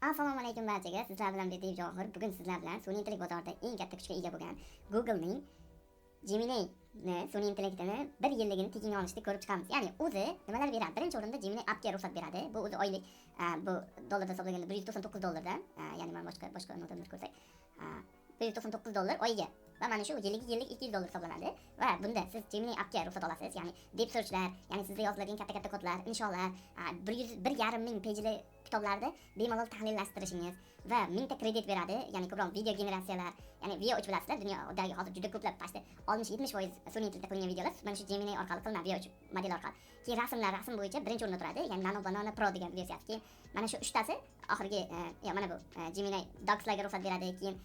Assalomu alaykum barchaga. Sizlar bilan Berdiyev Javohir. Bugun sizlar bilan sun'iy intellekt bozorida eng katta kuchga ega bo'lgan Google'ning Gemini'ni sun'iy intellektini bir yilligini tekinga olishni ko'rib chiqamiz. Ya'ni o'zi nimalar beradi? Birinchi o'rinda Gemini appga ruxsat beradi. Bu o'zi oylik, bu dollarda hisoblaganda 199 dollardan, ya'ni mana boshqa notalar ko'rsak, 199 dollar oyiga. Va mana shu yillik 200 dollar hisoblanadi. Va bunda siz Gemini appga ruxsat olasiz. Ya'ni deep searchlar, ya'ni sizda yoziladigan katta-katta kodlar, insholar, 1,5 ming pejli kitoblarni bemalol tahlillashtirishingiz va 1000 ta kredit beradi. Ya'ni ko'proq video generatsiyalar, ya'ni Veo 3 bilasizlar, dunyodagi hozir juda ko'plab pastda 60-70% sun'iy intellektda qilingan videolar mana shu Gemini orqali qilinadi, Veo 3 model orqali. Keyin rasmlar, rasm bo'yicha birinchi o'rinda turadi, ya'ni Nano Banana Pro degan versiyasi. Keyin mana shu uchtasi oxirgi, mana bu Gemini Docslarga ruxsat beradi. Keyin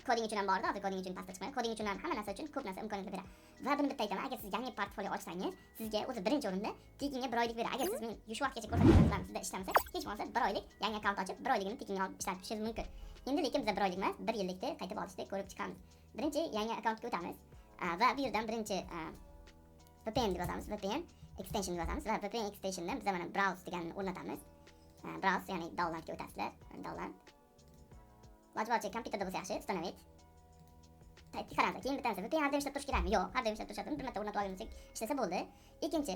coding uchun ham bordi, hozir coding uchun pastda chiqmaydi. Coding uchun ham hamma narsa uchun ko'p narsa imkoniyatlar beradi. Va buni bitta aytaman, agar siz yangi portfolio ochsangiz, sizga o'zi birinchi o'rinda tekinga bir oylik beradi. Agar siz men shu vaqtgacha ko'rsatgan narsalarni sizda ishlamasa, hech bo'lmasa bir oylik yangi akkaunt ochib, bir oyligini tekinga olib ishlatishingiz mumkin. Endi lekin bizda bir oylik emas, bir yillikni qaytib olishni ko'rib chiqamiz. Birinchi yangi akkauntga o'tamiz. Va bu yerdan birinchi VPN deb yozamiz, VPN extension deb yozamiz va VPN extensiondan biz mana browse deganini o'rnatamiz. Browse, ya'ni downloadga o'tasizlar. Download. Iloji boricha kompyuterda bo'lsa yaxshi, установить. Qaranglar, keyin bitta narsa, VPN har doim ishlab turish kerakmi? Yo'q, har doim ishlab turishadi. Bir marta o'rnatib olganimizda ishlasa bo'ldi. Ikkinchi,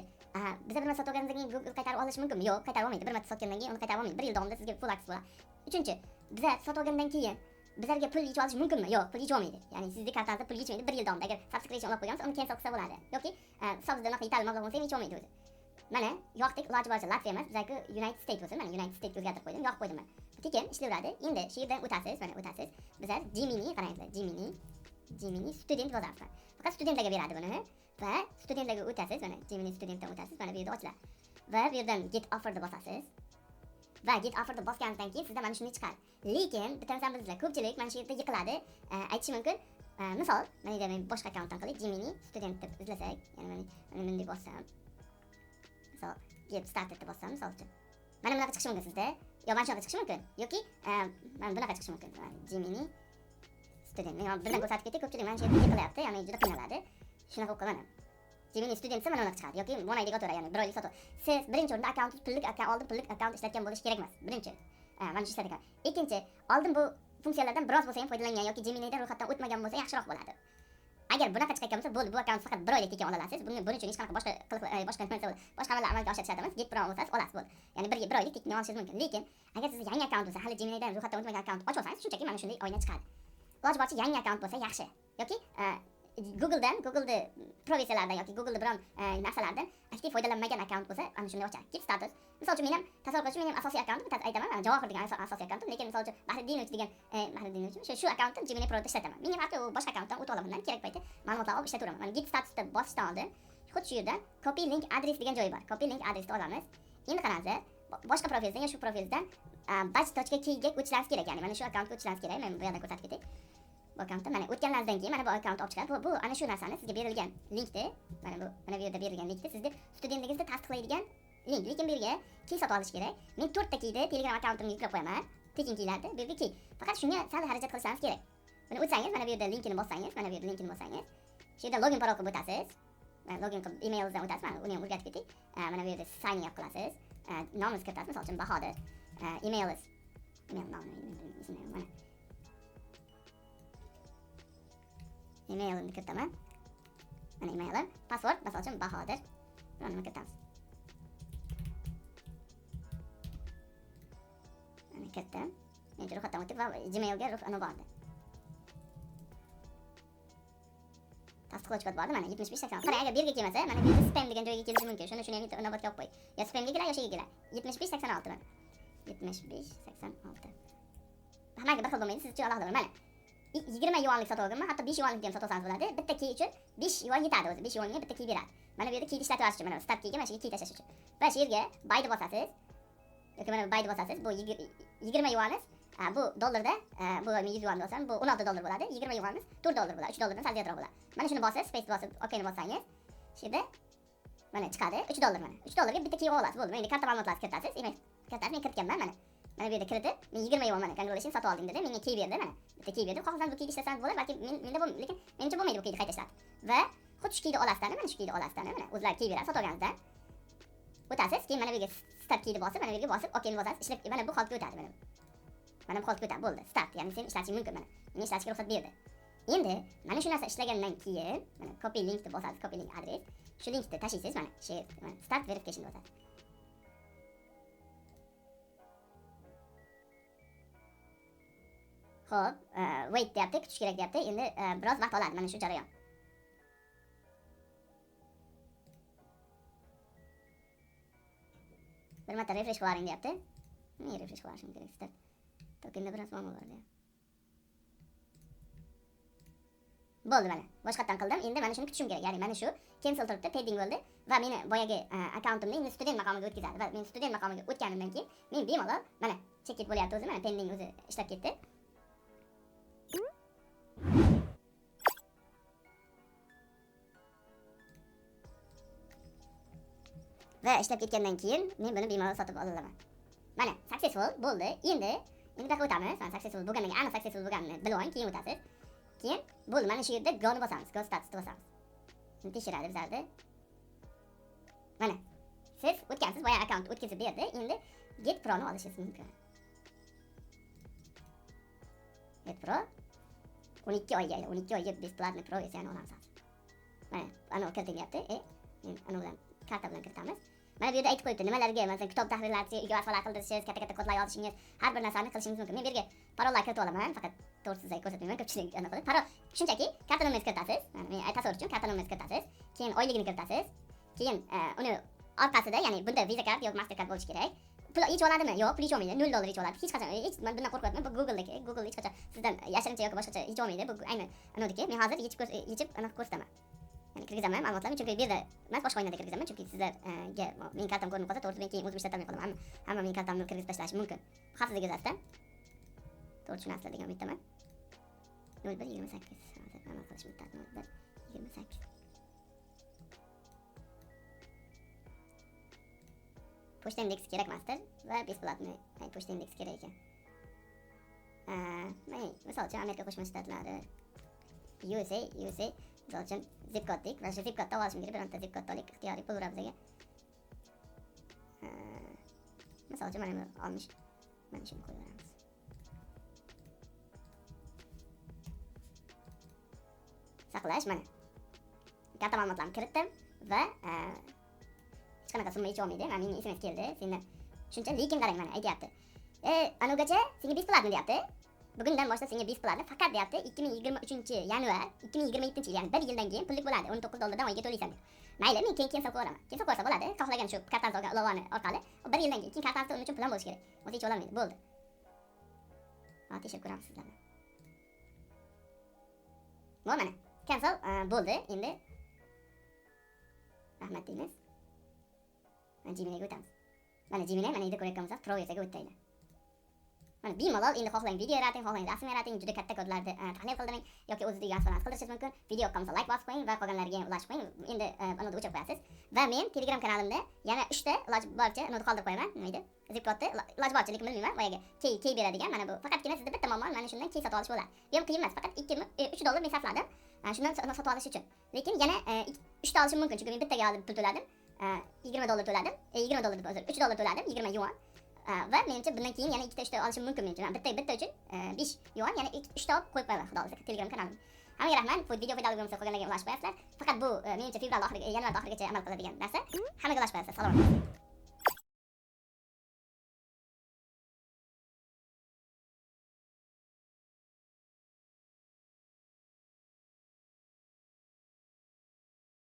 biza bir marta sotib olganimizdan keyin Google qaytarib olishi mumkinmi? Yo'q, qaytarib olmaydi. Bir marta sotgandan keyin uni qaytarib olmaydi. Bir yil davomida sizga full access bo'ladi. Uchinchi, biza sotib olgandan keyin bizlarga pul yechib olish mumkinmi? Yo'q, pul yechib olmaydi. Ya'ni sizni kartangizda pul yechmaydi bir yil davomida. Agar subscription olib qo'ygansiz, uni cancel qilsa bo'ladi. Yoki hisobingizda unaqa yetarli mablag' bo'lsa ham yechib olmaydi o'zi. Mana yoqdik, iloji boricha Latviya emas, bizlarga United States bo'lsin. Mana United Statesga o'zgartirib qo'ydim, yoqib qo'ydim mana. Tekin ishlayveradi. Endi shu yerdan o'tasiz, mana o'tasiz. Bizlar Gemini qarangizlar, Gemini student yozamiz. Faqat studentlarga beradi buni. Va studentlarga o'tasiz, mana Gemini studentdan o'tasiz, mana bu yerda ochiladi. Va bu yerdan get offer deb bosasiz. Va get offer deb bosganingizdan keyin sizda mana shunday chiqadi. Lekin bitta narsani bilsizlar, ko'pchilik mana shu yerda yiqiladi. Aytishi mumkin. Misol, mana yerda men boshqa akkauntdan qilib Gemini student deb izlasak, ya'ni mana bunday bossam. Misol, get started deb bossam, misol uchun. Mana bunaqa chiqishi mumkin sizda. Yo mana shunaqa chiqishi mumkin yoki mana bunaqa chiqishi mumkin. Gemini student. Men birdan ko'rsatib ketay, ko'pchilik mana shu yerda yiqilyapti, ya'ni juda qiynaladi. Shunaqa qilib mana Gemini student desa mana bunaqa chiqadi yoki one oylik otaveradi, ya'ni bir oylik sotib. Siz birinchi o'rinda akkauntingiz pullik akkaunt, oldin pullik akkaunt ishlatgan bo'lishi kerak emas. Birinchi. Mana shu ishlatgan. Ikkinchi, oldin bu funksiyalardan biroz bo'lsa ham foydalangan yoki Gemini'dan ro'yxatdan o'tmagan bo'lsa yaxshiroq bo'ladi. Agar bunaqa chiqayotgan bo'lsa, bo'ldi, bu akkaunt faqat bir oylik tekin ola olasiz. Buning uchun hech qanaqa boshqa qiliq, boshqa narsa bo'ladi. Boshqa amallar amalga oshirish shart emas. Get Pro olsangiz olasiz, bo'ldi. Ya'ni bir oylik tekin olishingiz mumkin. Lekin agar sizda yangi akkaunt bo'lsa, hali Gemini'dan ro'yxatdan o'tmagan akkaunt ochib olsangiz, shunchaki mana shunday oyna chiqadi. Iloji boricha yangi akkaunt bo'lsa yaxshi. Yoki Google'dan, Google'ni Pro versiyalaridan yoki Google'ni biron narsalardan aktiv foydalanmagan akkaunt bo'lsa, ana shunday ochadi. Get status. Misol uchun men ham tasavvur qilish, men ham asosiy akkauntim, bittasi aytaman, mana Javohir degan asosiy akkauntim, lekin misol uchun Bahriddinovich degan, Bahriddinovich shu akkauntni Gemini Pro'da ishlataman. Menga farqi u boshqa akkauntdan o'tib olaman, kerak payti ma'lumotlar olib ishlataveraman. Mana get statusda bosishdan oldin xuddi shu yerda copy link address degan joyi bor. Copy link addressni olamiz. Endi qarangizlar, boshqa profildan yo shu profildan badge.key ga o'tishlaringiz kerak, ya'ni mana shu akkauntga o'tishlaringiz kerak. Men bu yerdan ko'rsatib ketay. Bu akkauntda mana o'tganlaringizdan keyin mana bu akkaunt olib chiqadi. Bu ana shu narsani sizga berilgan linkni, mana bu yerda berilgan linkni sizni studentligingizni tasdiqlaydigan link. Lekin bu yerga key sotib olish kerak. Men 4 ta keyni Telegram akkauntimga yuklab qo'yaman. Tekin keylarni, bu yerga key. Faqat shunga sal xarajat qilishingiz kerak. Buni o'tsangiz, mana bu yerda linkini bossangiz, mana bu yerda linkini bossangiz, shu yerda login parol qilib o'tasiz. Mana login qilib emailingizdan o'tasiz. Mana uni ham o'rgatib ketay. Mana bu yerda sign up qilasiz. Nomingizni kiritasiz, misol uchun Bahodir. Emailingiz. Email nomini ismini mana. Emailimni kiritaman. Mana emailim, password, misol uchun Bahodir. Buni kiritamiz. Mana kiritdim. Endi ro'yxatdan o'tib va Gmailga ana bordi. Tasdiqlovchi kod bordi, mana 7586. Qarang, agar bu yerga kelmasa, mana bu yerda spam degan joyga kelishi mumkin. Shuni ham inobatga olib qo'y. Yo spamga keladi, yo sheyga keladi. 7586 mana. 7586. Hammaga bir xil bo'lmaydi, siz uchun alohida. Mana 20 yuanlik sotib olganman, hatto 5 yuanlik ham sotib olsangiz bo'ladi. Bitta key uchun 5 yuan yetadi o'zi. 5 yuanga bitta key beradi. Mana bu yerda keyni ishlatib olish uchun, mana start keyga mana shu key tashlash uchun. Va shu yerga buy deb bosasiz. Yoki mana buy deb bosasiz. Bu 20 yuaningiz, bu dollarda, bu men 100 yuan bo'lsam, bu 16 dollar bo'ladi. 20 yuaningiz 4 dollar bo'ladi. 3 dollardan sal ziyodroq bo'ladi. Mana shuni bosasiz, space bosib, OK ni bossangiz, shu yerda mana chiqadi 3 dollar mana. 3 dollarga bitta key olasiz, bo'ldi. Endi karta ma'lumotlaringizni kiritasiz, email kiritasiz. Men kiritganman mana. Mana bu yerda kiritib, men 20 yuan mana congratulations sotib oldim dedi. Menga key berdi mana. Bitta key berdi. Xohlasangiz bu keyni ishlasangiz bo'ladi, balki menda bu, lekin menimcha bo'lmaydi bu keyni qayta ishlatib. Va xuddi shu keyni olasizdan, mana shu keyni olasizdan, mana o'zlari key beradi sotib olganingizda. O'tasiz, keyin mana bu yerga start keyni bosib, mana bu yerga bosib, OK ni bosasiz, ishlab mana bu holatga o'tadi mana bu. Mana bu holatga o'tadi, bo'ldi. Start, ya'ni sen ishlatishing mumkin mana. Menga ishlatishga ruxsat berdi. Endi mana shu narsa ishlagandan keyin mana copy link deb bosasiz, copy link adres. Shu linkni tashlaysiz mana, share, mana start verification deb bosasiz. Xo'p, wait deyapti, kutish kerak deyapti. Endi biroz vaqt oladi mana shu jarayon. Bir marta refresh qilaring deyapti. Men refresh qilishim kerak, start. Tokenda biroz muammo bor deyapti. Bo'ldi mana. Boshqatdan qildim. Endi mana shuni kutishim kerak. Ya'ni mana shu cancel turibdi, pending bo'ldi va meni boyagi akkauntimni endi student maqomiga o'tkazadi va men student maqomiga o'tganimdan keyin men bemalol mana check it bo'lyapti o'zi, mana pending o'zi ishlab ketdi. Va ishlab ketgandan keyin men buni bemalol sotib ola olaman. Mana successful bo'ldi. Endi buyoqqa o'tamiz. Mana successful bo'lgandan keyin, aniq successful bo'lganini bilib oling, keyin o'tasiz. Keyin bo'ldi, mana shu yerda go ni bosamiz, go statusni bosamiz. Endi tekshiradi bizlarni. Mana siz o'tgansiz, boya akkaunt o'tkazib berdi. Endi Get Pro ni olishingiz mumkin. Get Pro 12 oyga, 12 oyga bесплатный Pro versiyani olamiz hozir. Mana ana kiriting deyapti. Men ana bilan karta bilan kiritamiz. Mana bu yerda aytib qo'yibdi, nimalarga, masalan, kitob tahrirlashi, uyga vazifalar qildirishingiz, katta-katta kodlar yozishingiz, har bir narsani qilishingiz mumkin. Men bu yerga parollar kiritib olaman, faqat to'g'ri sizga ko'rsatmayman, ko'pchilik anaqa qiladi. Parol shunchaki karta nomerini kiritasiz. Mana men tasavvur uchun karta nomerini kiritasiz, keyin oyligini kiritasiz, keyin uni orqasida, ya'ni bunda Visa kart yoki Mastercard bo'lishi kerak. Pul hech oladimi? Yo'q, pul hech olmaydi. $0 hech oladi. Hech qachon, hech men bundan qo'rqyapman. Bu Google'dagi, Google hech qachon sizdan yashirincha yoki boshqacha hech olmaydi. Bu aynan anodiki. Men hozir yechib anaqa ko'rsataman. Ya'ni kirgizaman ma'lumotlarni, chunki bu yerda emas, boshqa oynada kirgizaman, chunki sizlarga mening kartam ko'rinib qolsa, to'g'risi men keyin o'zim ishlata olmay qolaman. Hamma mening kartamni kirgizib tashlashi mumkin. Xavfsizlik yuzasidan. To'g'ri tushunasizlar degan umiddaman. 0128 hozir amal qilish muddati 0128. Pochta indeksi kerak emasdir va bесплатный pochta indeksi kerak ekan. Misol uchun Amerika Qo'shma Shtatlari, USA, misol uchun zip kod deyik. Mana shu zip kodni olishim kerak, bironta zip kodni olaylik, ixtiyoriy pul uradi bizga. Misol uchun mana buni olmish, mana shuni qo'yib yuboramiz. Saqlash mana. Karta ma'lumotlarimni kiritdim va hech qanaqa summa yechib olmaydi. Mana menga SMS keldi, sendan shuncha, lekin qarang mana aytyapti. Anugacha senga bесплатно deyapti. Bugundan boshlab senga bесплатно faqat deyapti. 2023 yanvar 2027 yil, ya'ni bir yildan keyin pullik bo'ladi. $19 oyga to'laysan deb. Mayli, men keyin cancel qilaman. Cancel qilsa bo'ladi. Xohlagan shu kartani olgan ilovani orqali bir yildan keyin kartani uning uchun pul ham bo'lishi kerak. O'zi hech ololmaydi. Bo'ldi. Ha, tekshirib ko'ramiz sizlarni. Bo'ldi mana. Cancel bo'ldi. Endi rahmat deymiz. Mana Gemini'ga o'tamiz. Mana Gemini, mana endi ko'rayotgan bo'lsangiz, Pro versiyaga o'tdi endi. Mana bemalol endi xohlang video yarating, xohlang rasm yarating, juda katta kodlarni tahlil qildiring yoki o'zingizga vazifalarni qildirishingiz mumkin. Video yoqqan bo'lsa like bosib qo'ying va qolganlarga ham ulashib qo'ying. Endi anodi o'chirib qo'yasiz. Va men Telegram kanalimda yana 3 ta iloji boricha anodi qoldirib qo'yaman. Nima edi? Zip kodni iloji boricha, lekin bilmayman, boyagi key beradigan mana bu. Faqatgina sizda bitta muammo, mana shundan key sotib olish bo'ladi. Bu ham qiyin emas, faqat $3 men sarfladim. Shundan sotib olish uchun. Lekin yana 3 ta olishim mumkin, chunki men bittaga olib pul to'ladim. $20 to'ladim. $20 deb uzr, $3 to'ladim, 20 yuan. Va menimcha bundan keyin yana 2 ta 3 ta olishim mumkin menimcha. Men bitta uchun 5 yuan, yana 3 ta olib qo'yib qo'yaman, xudo xohlasa Telegram kanalimda. Hammaga rahmat. Bu video foydali bo'lsa qolganlarga ulashib qo'yasizlar. Faqat bu menimcha fevral oxiriga, yanvar oxirigacha amal qiladigan narsa. Hammaga ulashib qo'yasizlar. Salomat.